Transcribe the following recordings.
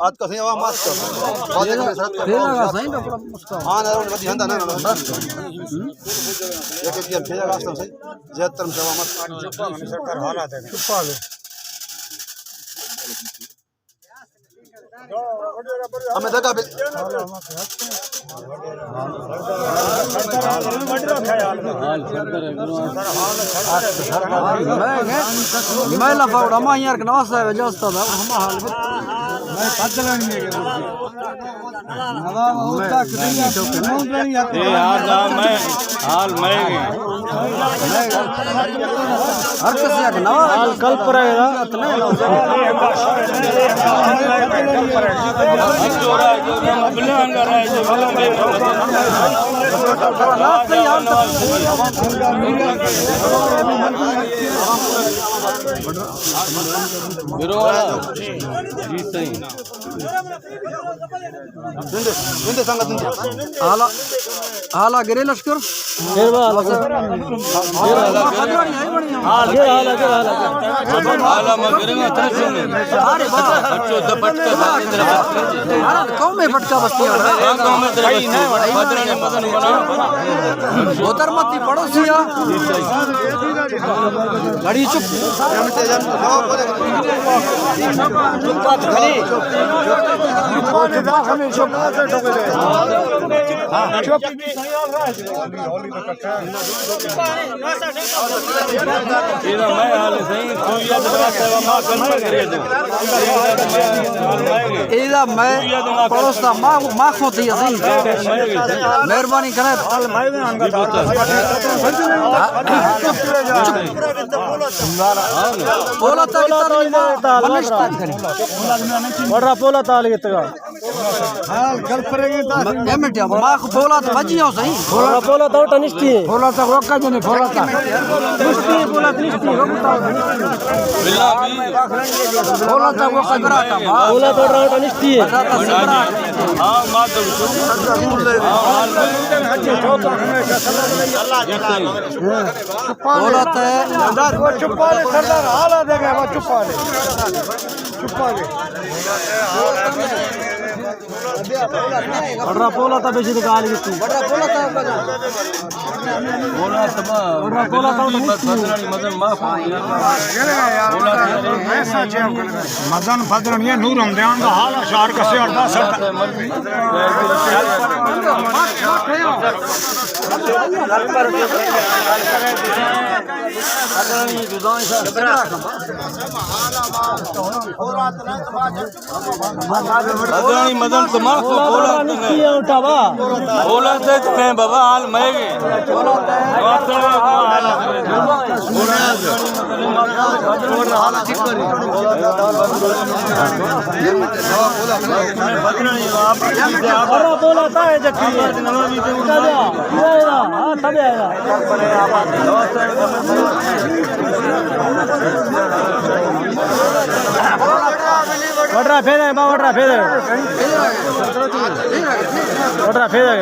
آج کا سہی عوام مست۔ بات کرے سرت کا۔ تیرا کا سہی تو پورا مست۔ ہاں، نہ، ودی ہندا نہ، نہ، بس۔ ہم؟ ایک ایک دیر پھیرا راستہ سہی۔ زیادہ تر شوا مست۔ چپا لے۔ ہمیں دگا بل۔ میں، میں لفا اڑا ما یار نواز صاحب جاستا دا، ہما حال بت۔ میں بدلانی ہے۔ اے یار، نہ، میں حال میں گئے۔ ہر کسی کا نواز حال کل پر ہے نا۔ برو والا۔ جی صحیح۔ دندے، دندے سنگت دندے۔ حالا، حالا گرے لشکر۔ گرے حالا۔ گرے حالا، گرے حالا۔ حالا ما گرے نا ترسوں میں۔ ارے واہ۔ اچھو دپٹکا ساری طرف۔ ہاں، قوم میں پٹکا بستی ہے۔ ہاں، قوم میں طرف بستی۔ بدرانے مزن بنا۔ ادھر مت ہی پڑوسی ہے۔ گھڑی چپ۔ ایدا میں پڑوس دا ما، ما خو تھی اسی۔ مہربانی کرے۔ پولا تا کتا ما منش تک کری۔ بڑا پولا تا لگتا۔ حال کل پرے گے تا۔ اے منٹ، ما خو پولا تو بجی ہوں صحیح۔ پولا، پولا تو ٹنشتی ہے۔ پولا تو وکا جنے، پولا تو۔ نشتی، پولا تو نشتی، وکا تو۔ پولا تو وکا جنے۔ پولا تو ٹنشتی ہے۔ ہاں، ما تو۔ پولا تو۔ وہ چپا لے سردار، حالا دے گئے، وہ چپا لے۔ چپا لے۔ بڑا پولا تا بیچی تو گال گتی۔ بڑا پولا تا۔ بڑا پولا تا بیچی۔ مزن ما مزن بدرن یہ نور ہم دیان دا حالا شہر کسے اردا سر۔ ادرانی مزن تو ما کو بولا۔ بولا تے تو میں بابا حال میں گئے۔ بولا تا ہے جکی۔ ہاں، تبھی آیا۔ وڈرا پھیرے، با وڈرا پھیرے۔ وڈرا پھیرے۔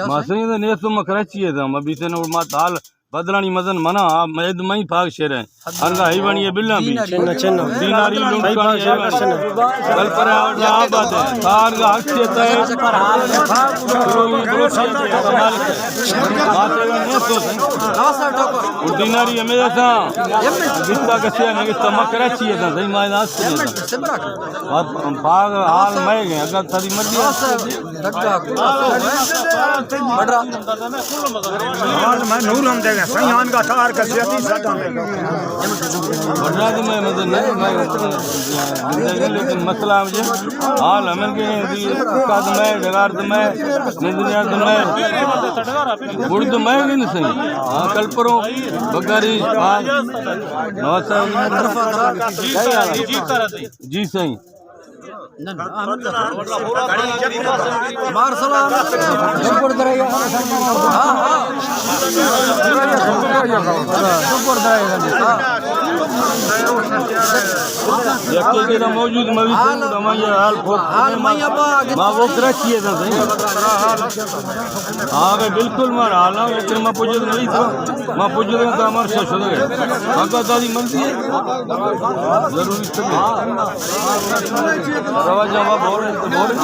ما سنگت نیستم، ما کراچی ءَ داں، ما بیتن اور ما حال بدلانی مزن منا، آ، مید مئی پاگ شیر ہیں۔ انگا ہی بنی ہے بلا بھی۔ چنہ، چنہ۔ دیناری لوگ بھائی، پاگ شیر ہیں۔ کل پر آ، آ بات ہے۔ کار کا حق سے تے۔ بات ہے، نیستو۔ اور دیناری ہمیں ایسا۔ جتنا کسیا نگتا، ما کراچی ہے، صحیح معنی سے۔ باغ حال میں گئے، اگر تری مرضی ہے۔ بڑا۔ حال میں نور ہم دے۔ سیان کا تار کسی تی سدا میں۔ ورنہ تو میں مدد نہیں، میں زندگی، لیکن مسئلہ مجھے حال ہمیں کے دی، قد میں، ڈگار تو میں، نندنیا تو میں، بڑ تو میں بھی نہیں سہی۔ ہاں، کل پروں بگاری، ہاں، نوسا۔ جی سہی۔ مار سلام۔ ہاں، ہاں۔ یکے جنا موجود موی تو دمائی حال پھوک۔ حال مئی ابا۔ ما وہ کرا کیے تھا صحیح۔ ہاں بھائی، بالکل مار حالاں، لیکن ما پوجد نہیں تھا۔ ما پوجد کا ہمار شش ہو گئے۔ اگا دادی ملتی ہے۔ ضروری تو نہیں۔ روا جاوا بول رہے تو بول۔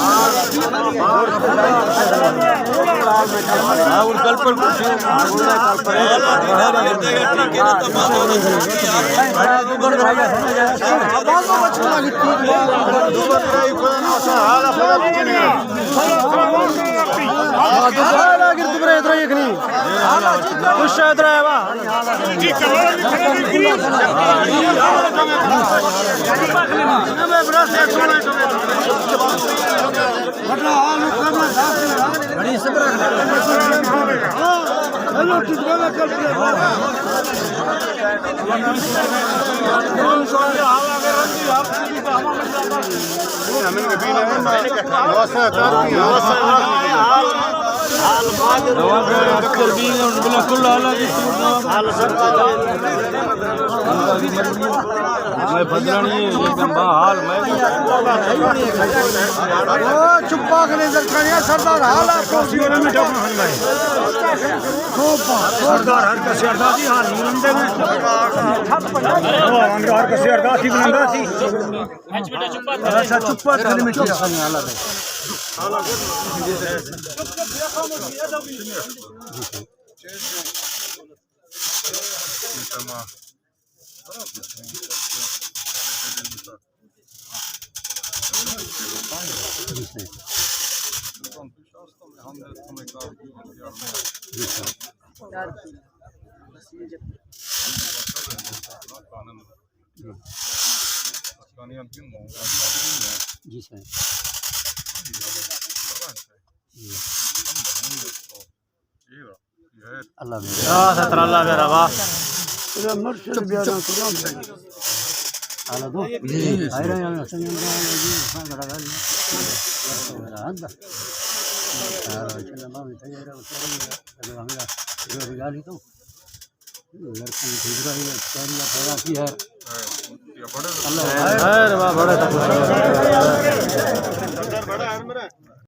ہاں، اور کل پر کچھ میں پدرانی ہے، یہ دم با حال میں۔ او چپا کنے در کنے سردار حال آپ کو۔ سردار ہر کسی ارداسی حال نہیں بنتے ہیں۔ او ہر کسی ارداسی بنتا سی۔ اچھا، چپ پات کلمے کیا؟ جی سر۔ جی۔ اللہ بے۔ یا ستر اللہ بے روا۔ اللہ دو۔ جی۔ آئے رہے ہیں، ہم سنگم کا ہے، جی، ہاں، گڑا گڑا جی۔ ہاں، لڑکوں کی گزرائی ہے، پیدا کی ہے۔ اللہ۔ ارے واہ، بڑا تھا۔